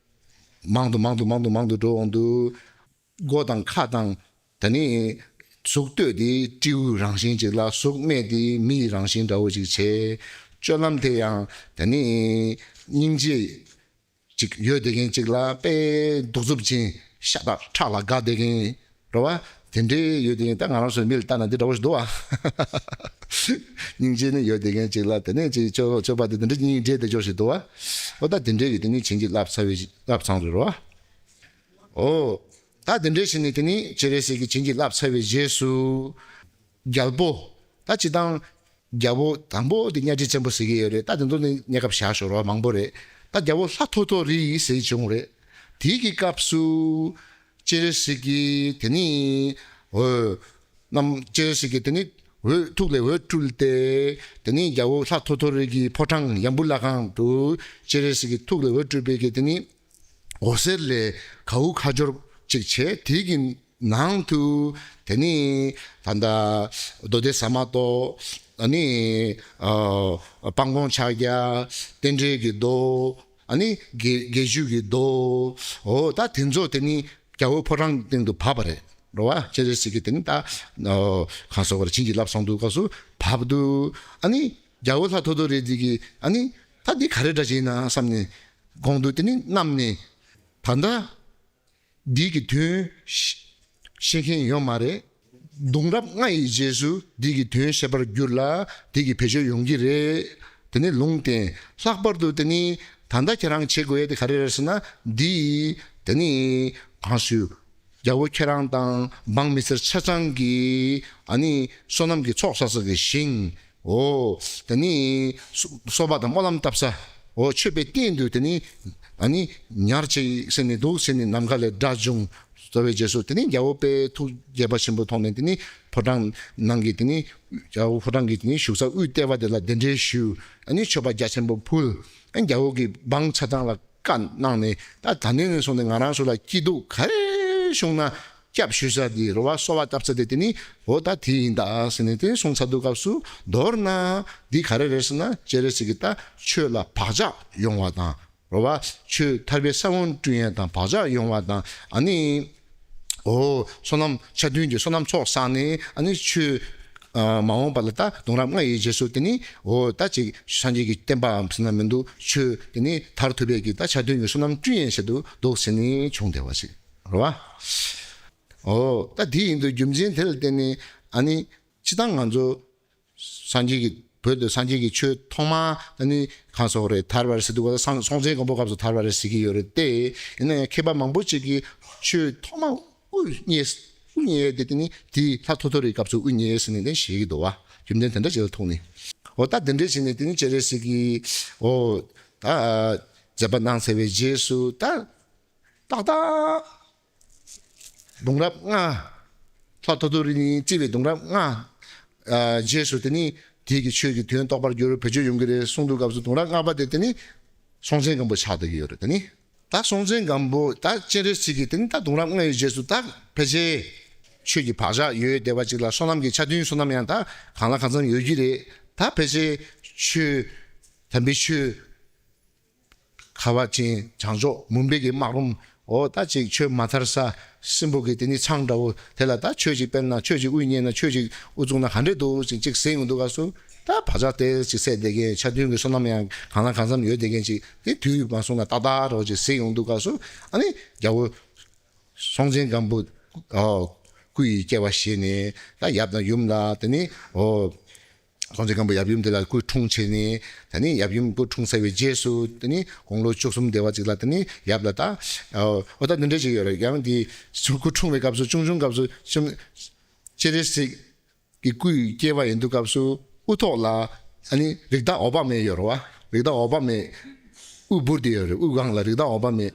མང་དུ་མང་དུ་མང་དུ་མང་དུ་འགྲོ་འོང་དུས་མགོ་དང་ཁ་དང་དེ་ནི་གཟུགས་སྟོད་དེ་སྤྲེའུའི་རང་བཞིན་ཅིག་ལ་གཟུགས་སྨད་དེ་མིའི་རང་བཞིན་འདྲ་བོ་ཅིག་བྱས། སྤྱོད་ལམ་དེ་ཡང་དེ་ནི་སྙིང་རྗེ། ཅིག་ཡོད་བསྡད་མཁན་ཅིག་ལ་དཔེ་གདུག་རྩུབ་ཅན་ཤ་སྟག་ཁྲག་ལ་དགའ་བསྡད་མཁན་རེད་བ། དེ་འདྲའི་ཡོད་བསྡད་མཁན་ད་ང་རང་ཚོའི་མི་ལ་ལྟ་ན་འདི་འདྲ་བོ་ཞིག་འདུག་བ། སྙིང་རྗེ་ནི་ཡོད་བསྡད་མཁན་ཅིག་ལ་དེ་ནས་ཅིག་སྤྱོད་སྤྱོད་པ་དེ་དེ་འདྲ་སྙིང་རྗེ་དེ་འཇོག་ཞིག་འདུག་བ། འོ་ད་དེ་འདྲའི་གི་དེ་ནི་བྱིན་གྱིས་བརླབས་ཚར་བའི་བརླབས་ཚར་རེད་བ། འོ་ད་དེ་འདྲའི་ཕྱིར་ནི་དེ་ནི་སྤྱན་རས་གཟིགས་ཀྱི་བྱིན་གྱིས་བརླབས་ཚར་བའི་རྗེས་སུ། རྒྱལ་པོ། ད་སྤྱིར་བཏང་། རྒྱལ་པོ་དང་པོ་དེ་གཉའ་ཁྲི་ཆེན་པོ་ཟེར་གྱི་ཡོད་རེད། ད་དེ་ཚོ་ནི་གནས་སྐབས་བཞག་ཞོར་བ་མང་པོ་རེད། ད་རྒྱལ་པོ་ལྷ་ཐོ་ཐོ་རི་ཟེར་གྱི་བྱུང་རེད། དེའི་གི་སྐབས་སུ། སྤྱན་རས་གཟིགས་ཀྱིས་དེ་ནི། འོ། རྣམ་སྤྱན་རས་གཟིགས་ཀྱིས་དེ་ནི། འོད་ཐུགས་ལས་འོད་སྤྲུལ་ཏེ། དེ་ནི་རྒྱལ་པོ་ལྷ་ཐོ་ཐོ་རི་གི་ཕོ་བྲང་ཡམ་བུ་ལ་ཁང་དུ། སྤྱན་རས་གཟིགས་ཀྱི་ཐུགས་ལས་འོད་སྤྲུལ་པའི་གི་དེ་ནི། འོད་ཟེར་ལས་གའུ་ཁ་སྦྱོར་ཅིག་བྱས། དེ་གི་ནང་དུ་དེ་ནི་ད་ལྟ་མདོ་སྡེ་ཟ་མ་ཏོག་ཨ་ནི་ཨ་སྤང་སྐོང་ཕྱག་རྒྱ། རྟེན་འབྲེལ་གྱི་མདོ། ཨ་ནི་དགེ་དགེ་བཅུ་གི་མདོ། འོ་ད་དེ་ཚོ་དེ་ནི་རྒྱལ་པོ་ཕོ་བྲང་སྟེང་དུ་བབས་པ་རེད། རེད་བ། སྤྱན་རས་གཟིགས་ཀྱིས་དེ་ནི་ད་ཨ་གང་ཟེར་བ་རེད། བྱིན་གྱིས་བརླབས་གསུངས་འདུག་སྐབས་སུ་བབས་འདུག་ཨ་ནི་རྒྱལ་པོ་ལྷ་ཐོ་ཐོ་རི་དེ་གིས་ཨ་ནི་ད་འདི་ག་རེ་འདྲ་ཅིག་ཡིན་ན་བསམ་ནས་དགོངས་འདུག་དེ་ནི་བསྣམས་ནས་ད་ལྟ་འདི་གི་དོན་ཤེས་ཤེས་མཁན་ཡོད་མ་རེད། གདུང་རབས་ལྔ་ཡི་རྗེས་སུ་འདི་གི་དོན་ཤེས་པར་འགྱུར་ལ་འདི་གི་བེད་སྤྱོད་ཡོང་གི་རེད། དེ་ནི་ལུང་བསྟན། ལྷག་པར་དུ་དེ་ནི་ད་ལྟ་ཁྱེད་རང་བྱེད་དགོས་ཡ་དེ་ག་རེ་རེད་ཟེར་ན། འདི་དེ་ནི་གང་ཞུ། རྒྱལ་པོ་ཁྱེད་རང་དང་འབངས་མི་སེར་ཆ་ཚང་གིས་ཨ་ནི་བསོད་ནམས་ཀྱི་ཚོགས་བསགས་ས་གི་ཞིང་། འོ། དེ་ནི་སོ་སོ་པ་དང་སྨོན་ལམ་བཏབ་ས། འོ། མཆོད་པའི་རྟེན་དུ་དེ་ནི་ཨ་ནི་ཉར་བྱས་ཟེར་ནས་འདུག་ཟེར་ནས་ནམ་མཁའ་ལས་སྒྲ་བྱུང་། ཟེར་བའི་རྗེས་སུ་དེ་ནི་རྒྱལ་པོ་དཔལ་ཐུགས་དགྱེས་པ་ཆེན་པོ་མཐོང་ནས་དེ་ནི་ཕོ་བྲང་ནང་གི་དེ་ནི་རྒྱལ་པོ་ཕོ་བྲང་གི་དེ་ནི་བཞུགས་ས་དབུས་ལྟེ་བ་དེ་ལ་གདན་འདྲེན་ཞུ། ཨ་ནི་མཆོད་པ་རྒྱ་ཆེན་པོ་ཕུལ། ཨ་ནི་རྒྱལ་པོ་གི་འབངས་ཆ་ཚང་ལ་བཀའ་གནང་ནས། ད་ད་ནས་ནས་བཟུང་ནས་ང་རང་ཚོ་ལ་སྐྱིད་སྡུག་ག་རེ་བྱུང་ན་སྐྱབས་ཞུ་ས་དེ་རེད་བ། གསོལ་བ་བཏབ་ས་དེ་དེ་ནི་འོ་ད་དེ་ཡིན་ད་ཟེར་ནས་དེ་གསུངས་ཚར་དུས་སྐབས་སུ། མདོར་ན་འདི་ག་རེ་རེད་ཟེར་ན། སྤྱན་རས་གཟིགས་ཀྱིས་ད་ཆོས་ལ་བག་ཆགས་ཡོང་བ་དང་། རེད་བ། ཆོས་ཐར་པའི་ས་བོན་བསྐྲུན་ཡས་དང་བག་ཆགས་ཡོང་བ་དང་། ཨ་ནི་འོ་བསོད་ནམས་ཆ་མཐུན་གྱི་བསོད་ནམས་ཚོགས་བསགས་ནས། ཨ་ནི་ཆོས་ཨ་མ་འོངས་པ་ལ་ད་གདུང་རབས་ལྔ་ཡི་རྗེས་སུ་དེ་ནི་འོ་ད་ཅིག་སངས་རྒྱས་ཀྱི་བསྟན་པའམ་ཟེར་ན་མི་འདུག་ཆོས་དེ་ནི་དར་ཐུབ་པའི་གི་ད་ཆ་མཐུན་གྱི་བསོད་ནམས་བསྐྲུན་ཡས་ཆེད་དུ་འདུག་ཟེར་ནས་བྱུང་བསྡད་པ་ཞིག་རེད་བ། འོ་ད་དེ་ཡིན་དུས་རྒྱུ་མཚན་དེ་ལ་བརྟེན་ནས། ཨ་ནི་སྤྱིར་བཏང་ང་ཚོ་སངས་རྒྱས་ཀྱི་བོད་དུ་སངས་རྒྱས་ཀྱི་ཆོས་ཐོག་མ་ཨ་ནི་གང་ཟེར་རེད། དར་བ་རེད་ཟེར་དུས་སྐབས་སུ་སྲོང་བཙན་སྒམ་པོ་སྐབས་སུ་དར་བ་རེད་ཟེར་གྱི་ཡོད་རེད་དེ། ཡིན་ན་ཡང་མཁས་པ་མང་པོ་ཅིག་གིས་ཆོས་ཐོག་མ་དབུ་བརྙེས། དབུ་བརྙེས་དེ་དེ་ནི་དེ་ལྷ་ཐོ་ཐོ་རི་སྐབས་སུ་དབུ་བརྙེས་ཟེར་ནས་དེ་བཤད་ཀྱི་འདུག་བ། རྒྱུ་མཚན་དེ་འདྲ་ཅིག་ལ་ཐུག་ནས། འོ་ད་དེ་འདྲ་བྱས་ནས་དེ་ནི་སྤྱན་རས་གཟིགས་ཀྱིས་འོ་ད་མཛད་པ་གནང་ཚར་བའི་རྗེས་སུ་ད། ཏག་ཏག་གདུང་རབས་ལྔ། ལྷ་ཐོ་ཐོ་རི་ནས་བརྩིས་པའི་གདུང་རབས་ལྔ། ཨ་རྗེས་སུ་དེ་ནི་དེ་གི་ཆོས་ཀྱི་དོན་རྟོགས་པར་འགྱུར། བེད་སྤྱོད་ཡོང་གི་རེད་གསུངས་དུས་སྐབས་སུ། གདུང་རབས་ལྔ་པ་དེ་དེ་ནི་སྲོང་བཙན་སྒམ་པོ་ཆགས་བསྡད་ཀྱི་ཡོད་རེད། དེ་ནི་ད་སྲོང་བཙན་སྒམ་པོ་ད་སྤྱན་རས་གཟིགས་ཀྱིས་དེ་ནི་ད་གདུང་རབས་ལྔ་ཡི་རྗེས་སུ་ད་ཕལ་ཆེར་ཆོས་ཀྱི་བག་ཆགས་ཡོད་བསྡད་པ་ཅིག་ལ། བསོད་ནམས་ཀྱི་ཆ་མཐུན་བསོད་ནམས་ཡང་ད་གང་ལ་གང་འཚམ་ཡོད་ཀྱི་རེད། ད་ཕལ་ཆེར་ཆོས་དམ་པའི་ཆོས། ཁ་བ་ཅན་བྱང་ཕྱོགས་མུན་པའི་གི་སྨག་རུམ། འོ་ད་ཅིག་ཆོས་མ་ཐར་ས་སྲིན་པོ་གི་དེ་ནི་ཚང་འདྲ་བོ་དེ་ལ་ད་ཆོས་ཅིག་སྤེལ་ན། ཆོས་ཅིག་དབུ་བརྙེས་ན། ཆོས་ཅིག་དབུ་བཙུགས་ན་ག་འདྲས་འདུག་ཅིག་ཅིག་ཟེར་ཡོང་དུས་སྐབས་སུ། ད་བག་ཆགས་དེ་ཅིག་སད་བསྡད་མཁན། ཆ་མཐུན་གྱི་བསོད་ནམས་ཡང་གང་ལ་གང་འཚམ་ཡོད་བསྡད་མཁན་ཅིག་དེ་དུས་མ་སོང་ན་ཏག་ཏག་འདྲ་བོ་ཅིག་ཟེར་ཡོང་དུས་སྐབས་སུ། ཨ་ནི་རྒྱལ་པོ་སྲོང་བཙན་སྒམ་པོ་ཨོ་སྐུ་ཡི་སྐྱེ་བ་བཞེས་ནས། ད་ཡབ་དང་ཡུམ་ལ་དེ་ནི་འོ། སྲོང་བཙན་སྒམ་པོ་ཡབ་ཡུམ་དེ་ལ་སྐུ་འཁྲུངས་བྱས་ནས། དེ་ནི་ཡབ་ཡུམ་སྐུ་འཁྲུངས་ཚར་བའི་རྗེས་སུ་དེ་ནི་དགུང་ལོ་བཅུ་གསུམ་དེ་བ་ཅིག་ལ་དེ་ནི་ཡབ་ལ་ད་འོ་ད་འདི་འདྲ་ཅིག་ཡོད་རེད། ཡང་དེ་སྐུ་འཁྲུངས་པའི་སྐབས་སུ། ཆུང་ཆུང་སྐབས་སུ་ཆུང་སྤྱན་རས་གཟིགས་ཀྱི་སྐུའི་སྐྱེ་བ་ཡིན་དུས་སྐབས་སུ་དབུ་ཐོག་ལ་ཨ་ནི་རིགས་བདག་འོད་དཔག་མེད་ཡོད་རེད་བ། རིགས་བདག་འོད་དཔག་མེད་དབུ་འབུར་དེ་ཡོད་རེད། དབུ་སྒང་ལ་རིགས་བདག་འོད་དཔག་མེད།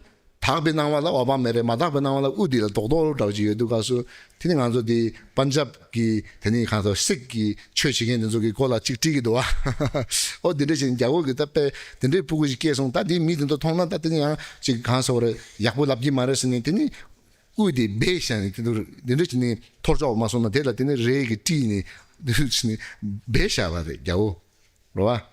དག་པའི་སྣང་བ་ལ་འོད་དཔག་མེད་རེད། མ་དག་པའི་སྣང་བ་ལ་དབུ་དེ་ལ་རྡོག་རྡོག་འདྲ་བོ་ཅིག་ཡོད་དུས་སྐབས་སུ། དེ་ནི་ང་ཚོ་དེ་པན་ཇབ་ཀྱི་དེ་ནི་གང་ཟེར་སིག་གི་ཆོས་བྱེད་མཁན་དེ་ཚོ་གི་མགོ་ལ་གཅིག་དཀྲིས་ཀྱི་འདུག་བ། ཨོ་དེ་འདྲ་བྱས་ནས་རྒྱལ་པོ་གིས་ད་དཔེ་དེ་འདྲའི་སྤུ་གུ་ཞིག་སྐྱེས་སོང་། ད་དེ་མི་དེ་ཚོ་མཐོང་ན་ད་དེ་ནི་ཡང་ཅིག་གང་ཟེར་བ་རེད། ཡག་པོ་ལབ་ཀྱི་མ་རེད་ཟེར་ནས། དེ་ནི་དབུ་དེ་སྦས་བཞག་ནས། དེ་ཚོ་དེ་འདྲ་བྱས་ནས་འཐོར་ཆོག་མ་སོང་ན། དེ་ལ་དེ་ནི་རས་ཀྱིས་དཀྲིས་ནས་དེ་འདྲ་བྱས་ནས་སྦས་བཞག་པ་རེད་རྒྱལ་པོ། རེད་བ།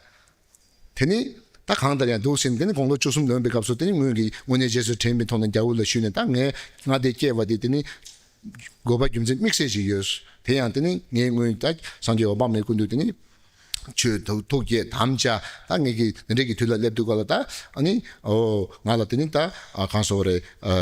དེ་ནི་ད་གང་ལྟར་ཡང་འདུག་ཟེར་ནས། དེ་ནི་དགུང་ལོ་བཅུ་གསུམ་ལོན་པའི་སྐབས་སུ་དེ་ནི་སྔོན་གྱི་དངོས་གནས་རྗེས་སུ་དྲན་པའི་ཐོག་ནས་རྒྱལ་པོ་ལ་ཞུས་ནས། ད་ངས་ང་དེ་སྐྱེས་པ་དེ་དེ་ནི་དགོས་པ་རྒྱུ་མཚན་དམིགས་བསལ་ཞིག་ཡོད། དེ་ཡང་དེ་ནི་ངས་སྔོན་ད་སངས་རྒྱས་འོད་དཔག་མེད་སྐུ་མདུན་དེ་ནི་ཆོས་ཐུགས་ཐུགས་བསྐྱེད་དམ་བཅའ། ད་ངེད་ཀྱི་དེ་འདྲས་ཀྱི་དུས་ལ་སླེབས་དུས་སྐབས་ལ། ད་ཨ་ནི་འོ་ང་ལ་དེ་ནི་ད་ཨ་གང་ཟེར་བ་རེད། ཨ་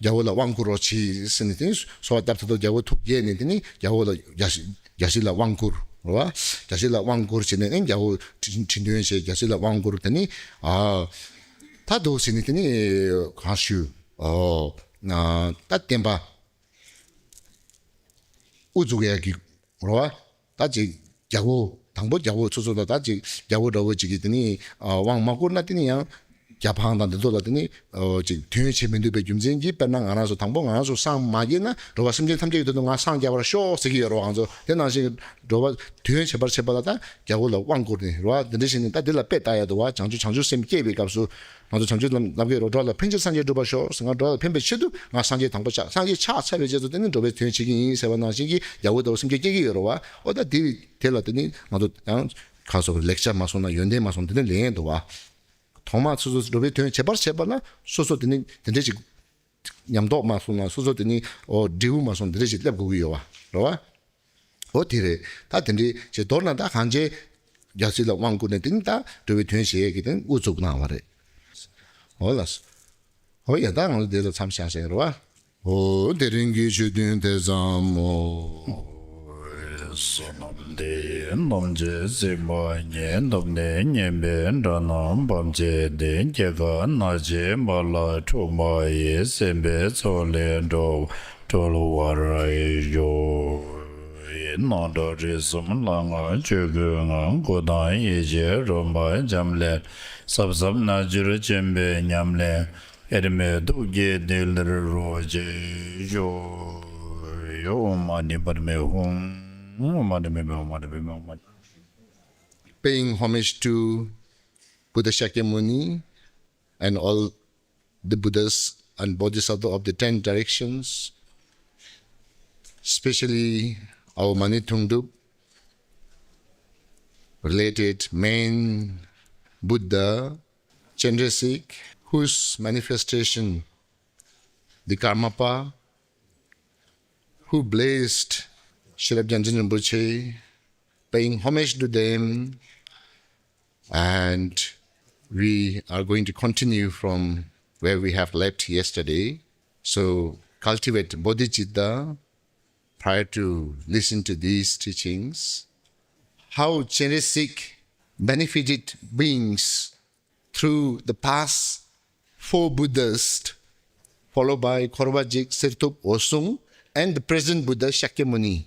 རྒྱལ་པོ་ལ་དབང་བསྐུར་རོགས་གྱིས་ཟེར་ནས་དེ་ནི་གསོལ་བ་བཏབ་ཚར་དུས། རྒྱལ་པོ་ཐུགས་དགྱེས་ནས་དེ་ནི་རྒྱལ་པོ་ལ་རྒྱལ་སྲིད་རྒྱལ་སྲིད་ལ་དབང་བསྐུར། རེད་བ། རྒྱལ་སྲིད་ལ་དབང་བསྐུར་བྱས་ནས་ཨེ་རྒྱལ་པོ་ཁྲི་ཁྲི་འདོན་བྱས། རྒྱལ་སྲིད་ལ་དབང་བསྐུར། དེ་ནི་ཨ་ད་འདུག་ཟེར་ནས་དེ་ནི་གང་ཞུ། ཨོ་ད་བསྟན་པ་དབུ་འཛུགས་ཡག་གི། རེད་བ། ད་ཅིག་རྒྱལ་པོ་དང་པོ་རྒྱལ་པོ་ཚོ་ཚོ་ལ་ད་ཅིག་རྒྱལ་པོ་འདྲ་བོ་ཅིག་གིས་དེ་ནི་ཨ་དབང་མ་བསྐུར་ན། དེ་ནི་ཡང་ རྒྱ་འབངས་དང་འདི་ཚོ་ལ་དེ་ནི་ཨོ་ཅིག་དོན་བྱེད་མི་འདོད་པའི་རྒྱུ་མཚན་གྱིས། དཔེར་ན་ང་རང་ཚོ་དང་པོ་ང་རང་ཚོ་སངས་མ་རྒྱས་ན་འགྲོ་བ་སེམས་ཅན་ཐམས་ཅད་ཀྱི་དོན་དུ་ང་སངས་རྒྱས་པར་ཤོག་ཟེར་གྱི་ཡོད་རེད་བ། ང་ཚོ་དེ་ནང་བཞིན་འགྲོ་བ་དོན་བྱེད་པར་བྱེད་པ་ལ་ད་རྒྱལ་པོ་ལ་དབང་བསྐུར་ནས་རེད་བ། འདི་འདྲ་བྱས་ནས་ད་འདི་ལ་དཔེ་ལྟ་ཡ་འདུག་བ། བྱང་ཆུབ་བྱང་ཆུབ་སེམས་བསྐྱེད་པའི་སྐབས་སུ་ང་ཚོ་བྱང་ཆུབ་ལམ་ལམ་ཁྱེར་རོ། འགྲོ་བ་ལ་ཕན་ཕྱིར་སངས་རྒྱས་འགྲུབ་པར་ཤོག་ཟེར། ང་འགྲོ་བ་ལ་ཕན་པའི་ཆེད་དུ་ང་སངས་རྒྱས་དང་པོ་ཆགས། སངས་རྒྱས་ཆགས་ཚར་བའི་རྗེས་སུ་དེ་ནི་འགྲོ་བའི་དོན་བྱེད་ཀྱི་ཡིན་ཟེར་བ་ནང་བཞིན་གྱི་རྒྱལ་པོ་ལྟ་བུ་སེམས་བསྐྱེད་སྐྱེ་གི་ཡོད་རེད་བ། ཨོ་ད་དེ་དེ་ལ་དེ་ནི་ང་ཚོ་ཡང་ག་སོགས་ལེགས་ཆ་མ་གསུངས་ན་ཡོན་ཏན་མ་གསུངས་ན་དེ་ནི་ལན་འདུག་བ། ཐོག་མར་སོ་སོ་འགྲོ་བའི་དོན་བྱེད་པར་བྱེད་པ་ལ་སོ་སོ་དེ་ནི་དེ་འདྲས་ཅིག་ཉམས་རྟོགས་མ་སོང་ན། སོ་སོ་དེ་ནི་ཨོ་འབྲས་བུ་མ་སོང་། དེ་འདྲས་ཅིག་སླེབས་དགོས་ཀྱི་ཡོད་བ་རེད་བ། ཨོ་དེ་རེད། ད་དེ་འདྲས་ཅིག་མདོར་ན་ད་གང་བྱས་རྒྱལ་སྲིད་ལ་དབང་བསྐུར་ནས་དེ་ནི་ད་འགྲོ་བའི་དོན་བྱེད་ཡས་ཀྱི་དེ་ནི་དབུ་བཙུགས་གནང་བ་རེད། ཨོ་ལགས་སོ། ཨོ་ཡ་ད་ང་ཚོ་དེ་ལ་མཚམས་བཞག་བཞག་རེད་བ། ཨོ་དེ་རིང་གི་ཆོས་ཐུན་དེ་ཙམ་མོ། བསོད་ནམས་འདི་ཡིས་ཐམས་ཅད་གཟིགས་པ་ཉིད། ཐོབ་ནས་ཉེས་པའི་དགྲ་རྣམས་ཕམ་བྱས་ཏེ། སྐྱེ་རྒ་ན་འཆིའི་རྦ་རླབས་འཁྲུགས་པ་ཡི། སྲིད་པའི་མཚོ་ལས་འགྲོ་སྒྲོལ་བར་ཤོག། ཡེ་ནས་ད་རིས་གསུམ་ལ་ང་ཆོས་གོས་ལྔ། གཽ་དང་ཡེ་ཤེས་རོལ་པ་འཆམ་ལས། ཟབ་ཟབ་རྣལ་འབྱོར་ཆེན་པོའི་ཉམས་ལེན། དབྱེར་མེད་ཐུགས་ཀྱི་ཐིག་ལེར་རོ་གཅིག་ཤོག། ཨོཾ་མ་ཎི་པདྨེ་ཧཱུྃ། ཨོཾ་མ་ཎི་པདྨེ་ཧཱུྃ། མ་ཎི་པདྨེ་ཧཱུྃ། Paying homage to Buddha Shakyamuni and all the Buddhas and Bodhisattvas of the ten directions, especially our Maniktungdup related main Buddha, Chenrezig, whose manifestation, the Karmapa, who blessed Srila Byanchen Rinpoche, paying homage to them, and we are going to continue from where we have left yesterday. So cultivate bodhicitta prior to listen to these teachings. How Chenrezig benefited beings through the past four Buddhas, followed by Khorvajik, Sertup, Osung, and the present Buddha Shakyamuni.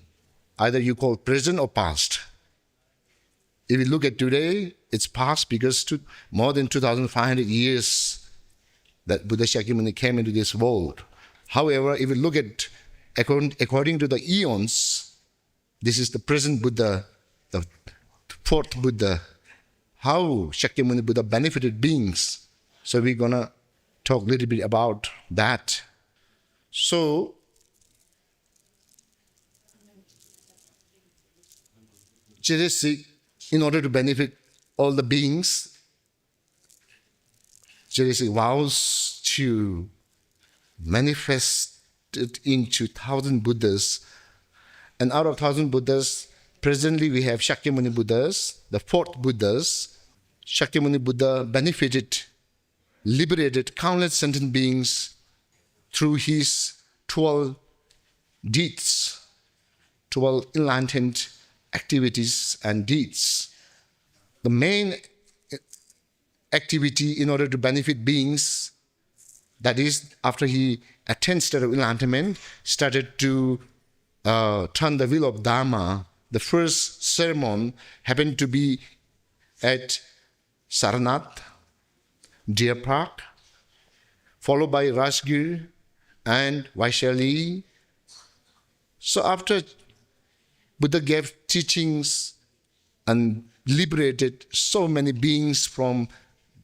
Either you call present or past. If you look at today, it's past because to, more than two thousand five hundred years that Buddha Shakyamuni came into this world. However, if you look at according, according to the eons, this is the present Buddha, the fourth Buddha. How Shakyamuni Buddha benefited beings. So we're gonna talk a little bit about that. So, Chenrezig, in order to benefit all the beings, Chenrezig vows to manifest it into thousand Buddhas. And out of thousand Buddhas, presently we have Shakyamuni Buddhas, the fourth Buddhas. Shakyamuni Buddha benefited, liberated countless sentient beings through his twelve deeds, twelve enlightened activities and deeds. The main activity in order to benefit beings, that is, after he attained state of enlightenment, started to uh, turn the wheel of Dharma. The first sermon happened to be at Sarnath, Deer Park, followed by Rajgir and Vaishali. So after Buddha gave teachings and liberated so many beings from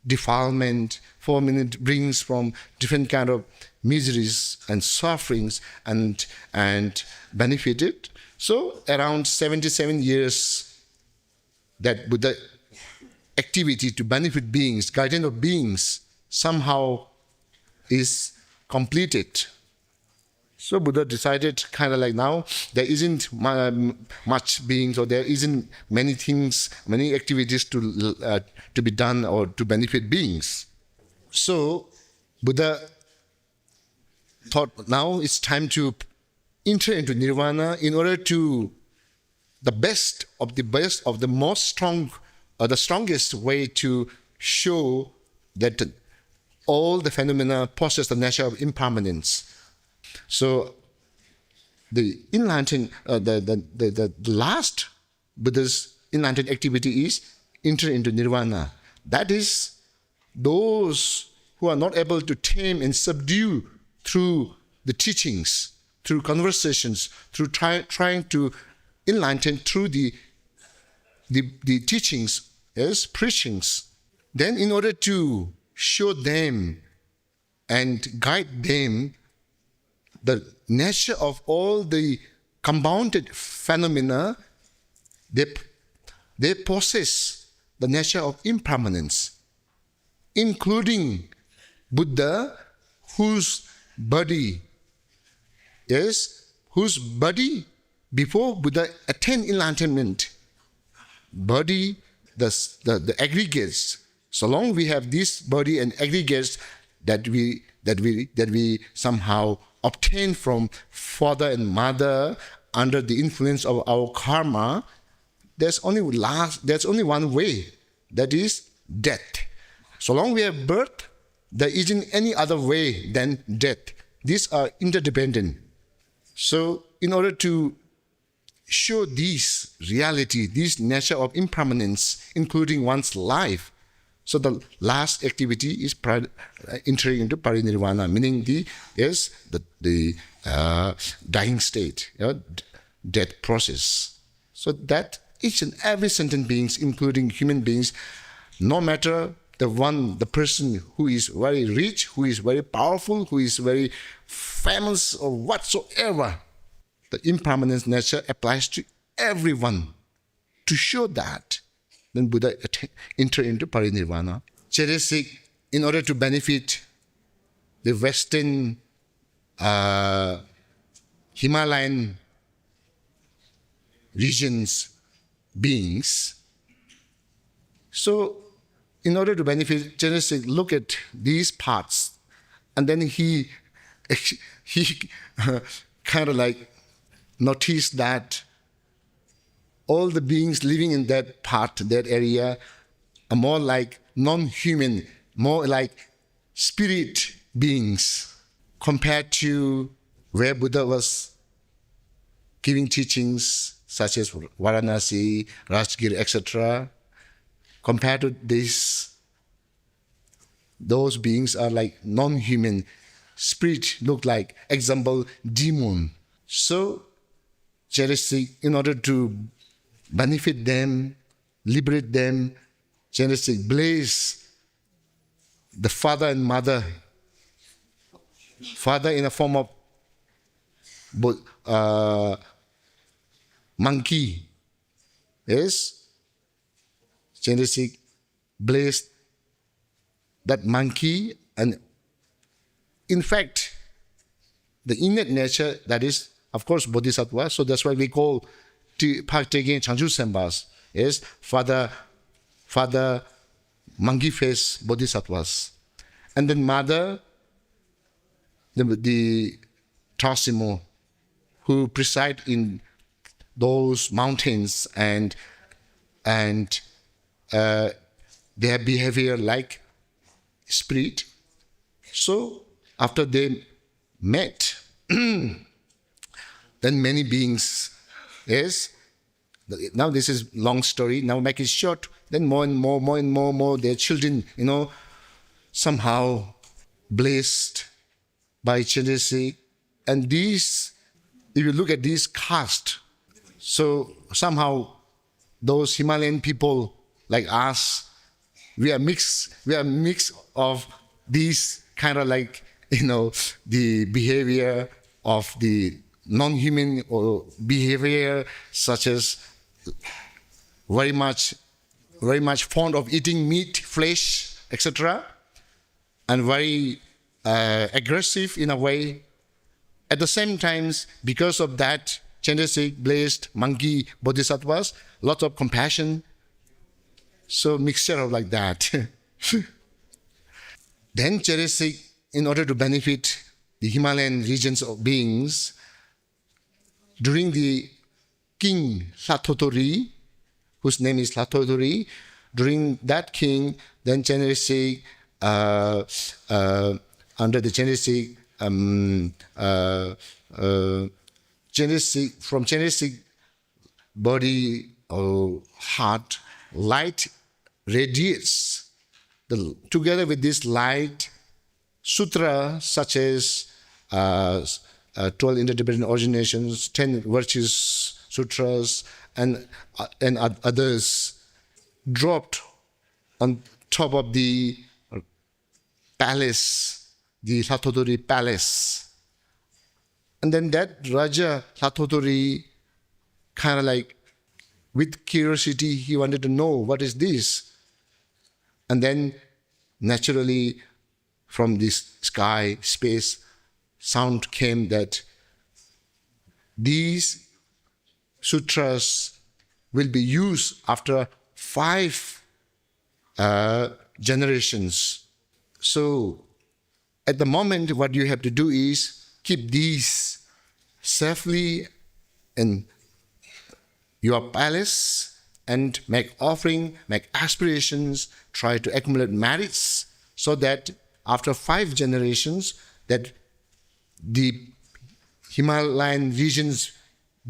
defilement, so many beings from different kind of miseries and sufferings and, and benefited. So around seventy-seven years that Buddha activity to benefit beings, guidance of beings, somehow is completed. So Buddha decided, kind of like, now there isn't mu- much beings, or there isn't many things, many activities to uh, to be done or to benefit beings. So Buddha thought now it's time to enter into nirvana in order to the best of the best of the most strong, uh, the strongest way to show that all the phenomena possess the nature of impermanence. So the enlightened, uh, the, the, the, the last Buddha's enlightened activity is enter into nirvana. That is those who are not able to tame and subdue through the teachings, through conversations, through try, trying to enlighten through the, the, the teachings, yes, preachings, then in order to show them and guide them the nature of all the compounded phenomena, they, they possess the nature of impermanence, including Buddha, whose body is, whose body before Buddha attained enlightenment, body, the, the, the aggregates. So long we have this body and aggregates that we that we that we somehow obtain from father and mother under the influence of our karma, there's only last there's only one way, that is death. So long we have birth, there isn't any other way than death. These are interdependent. So in order to show this reality, this nature of impermanence, including one's life. So the last activity is pri- uh, entering into parinirvana, meaning the is the the uh, dying state, you know, d- death process. So that each and every sentient beings, including human beings, no matter the one, the person who is very rich, who is very powerful, who is very famous or whatsoever, the impermanence nature applies to everyone. To show that, then Buddha atta- enter into parinirvana. Chenrezig, in order to benefit the Western uh, Himalayan regions beings, so in order to benefit, Chenrezig look at these parts, and then he he kind of like noticed that all the beings living in that part, that area, are more like non-human, more like spirit beings compared to where Buddha was giving teachings such as Varanasi, Rajgir, et cetera. Compared to this, those beings are like non-human. Spirit look like, example, demon. So, Chenrezig, in order to benefit them, liberate them, Chenrezig bless the father and mother. Father in the form of bo- uh, monkey. Yes, Chenrezig blessed that monkey, and in fact, the innate nature, that is, of course, bodhisattva. So that's why we call the Phaktekin Changchu Senpas is Father, Father Monkey Face Bodhisattvas. And then mother, the, the Tarsimo, who preside in those mountains and and uh, their behavior like spirit. So after they met, then many beings, yes, now this is long story, now make it short, then more and more, more and more, more their children, you know, somehow blessed by Chenrezig. And these, if you look at these caste, so somehow those Himalayan people like us, we are mix, we are mix of these kind of like, you know, the behavior of the non-human or behavior such as very much, very much fond of eating meat, flesh, et cetera, and very uh, aggressive in a way. At the same times, because of that, Chenrezig blessed monkey bodhisattvas, lots of compassion. So mixture of like that. Then Chenrezig, in order to benefit the Himalayan regions of beings, during the King Lhathothori, whose name is Lhathothori, during that king, then Chenrezig, uh, uh, under the Chenrezig, um, uh, uh, Chenrezig, from Chenrezig body or heart, light radiates The, together with this light, sutra such as uh, uh, twelve interdependent originations, ten virtues sutras, and, uh, and oth- others dropped on top of the palace, the Hlathothori palace. And then that Raja Hlathothori, kind of like, with curiosity, he wanted to know, "What is this?" And then naturally, from this sky, space, sound came that these sutras will be used after five uh, generations. So at the moment, what you have to do is keep these safely in your palace and make offering, make aspirations, try to accumulate merits, so that after five generations, that the Himalayan regions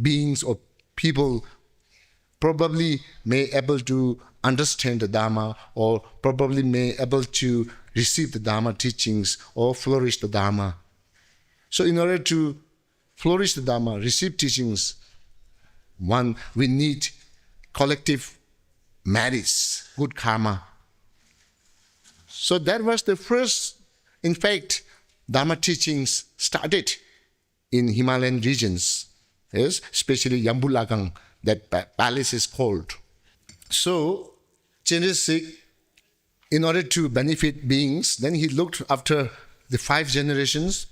beings or people probably may able to understand the Dharma, or probably may able to receive the Dharma teachings or flourish the Dharma. So in order to flourish the Dharma, receive teachings, one, we need collective merits, good karma. So that was the first, in fact, Dharma teachings started in Himalayan regions, yes, especially Yambulagang, that pa- palace is called. So, Chenrezig, in order to benefit beings, then he looked after the five generations.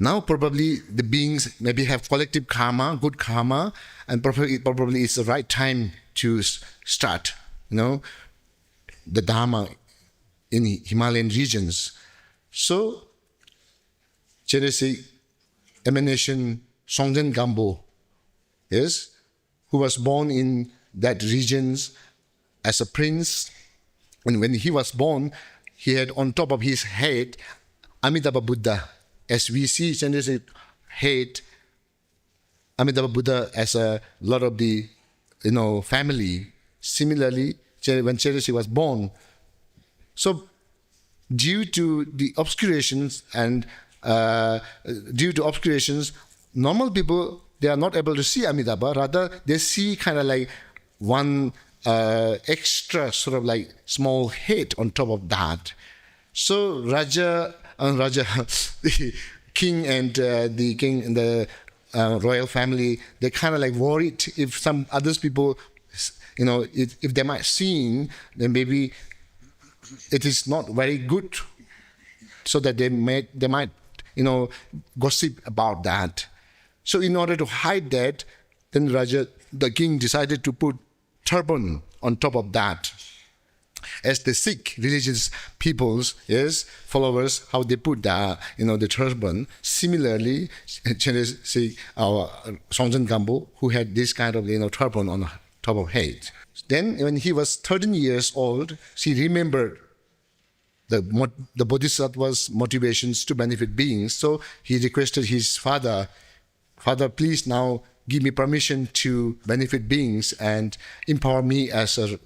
Now probably the beings maybe have collective karma, good karma, and probably, probably it's the right time to s- start, you know, the Dharma in Himalayan regions. So, Chenrezig emanation Songtsen Gampo, yes, who was born in that regions as a prince. And when he was born, he had on top of his head Amitabha Buddha. As we see Chenrezig head, Amitabha Buddha as a lot of the, you know, family. Similarly, Che- when Chenrezig was born, so due to the obscurations and uh, due to obscurations, normal people, they are not able to see Amitabha. Rather, they see kind of like one uh, extra sort of like small head on top of that. So Raja and Raja, the king and uh, the king and the uh, royal family, they kind of like worried if some others people, you know, if, if they might seen, then maybe it is not very good, so that they may they might, you know, gossip about that. So in order to hide that, then Raja, the king, decided to put turban on top of that. As the Sikh religious peoples, yes, followers, how they put the, you know, the turban. Similarly, Chenrezig, our Songtsen Gampo, who had this kind of, you know, turban on top of head. Then when he was thirteen years old, she remembered the mo- the bodhisattva's motivations to benefit beings. So he requested his father, "Father, please now give me permission to benefit beings and empower me as a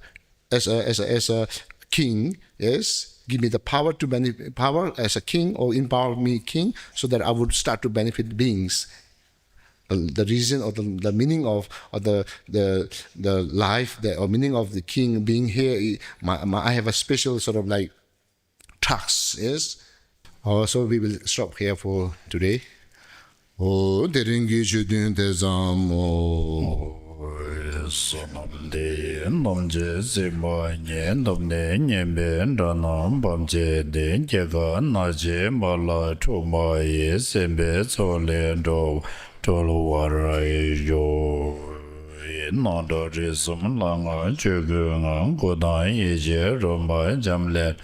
as a as a, as a king. Yes, give me the power to benefit power as a king, or empower me king, so that I would start to benefit beings." The, the reason or the, the meaning of or the the the life the, or meaning of the king being here, I- my, my, I have a special sort of like trust, yes. Oh, so we will stop here for today. ཨོ། དེ་རིང་གི་ཆོས་ཐུན་དེ་ཙམ་མོ། བསོད་ནམས་འདི་ཡིས་ཐམས་ཅད་གཟིགས་པ་ཉིད། ཐོབ་ནས་ཉེས་པའི་དགྲ་རྣམས་ཕམ་བྱས་ཏེ། སྐྱེ་རྒ་ན་འཆིའི་རྦ་རླབས་འཁྲུགས་པ་ཡི། སྲིད་པའི་མཚོ་ལས་འགྲོ་བ་སྒྲོལ་བར་ཤོག། ཡེ་ནང་ལྟར་རིགས་གསུམ་ལྷ་སྔགས་ཆོས་སྐུའི་ངང་། སྐུ་དང་ཡེ་ཤེས་རོལ་པར་འབྱམས་ཀླས།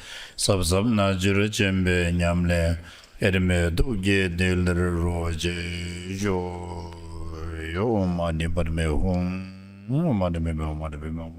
ཟབ་ཟབ་རྣལ་འབྱོར་ཆེན་པོའི་ཉམས་ལེན། ཨེར་མེ་ཐུགས་ཀྱི་ཐིག་ལེར་རོ་གཅིག་ཤོག། ཨོཾ་མ་ཎི་པདྨེ་ཧཱུྃ། ཨོཾ་མ་ཎི་པདྨེ་ཧཱུྃ། མ་ཎི་པདྨེ་ཧཱུྃ། མ་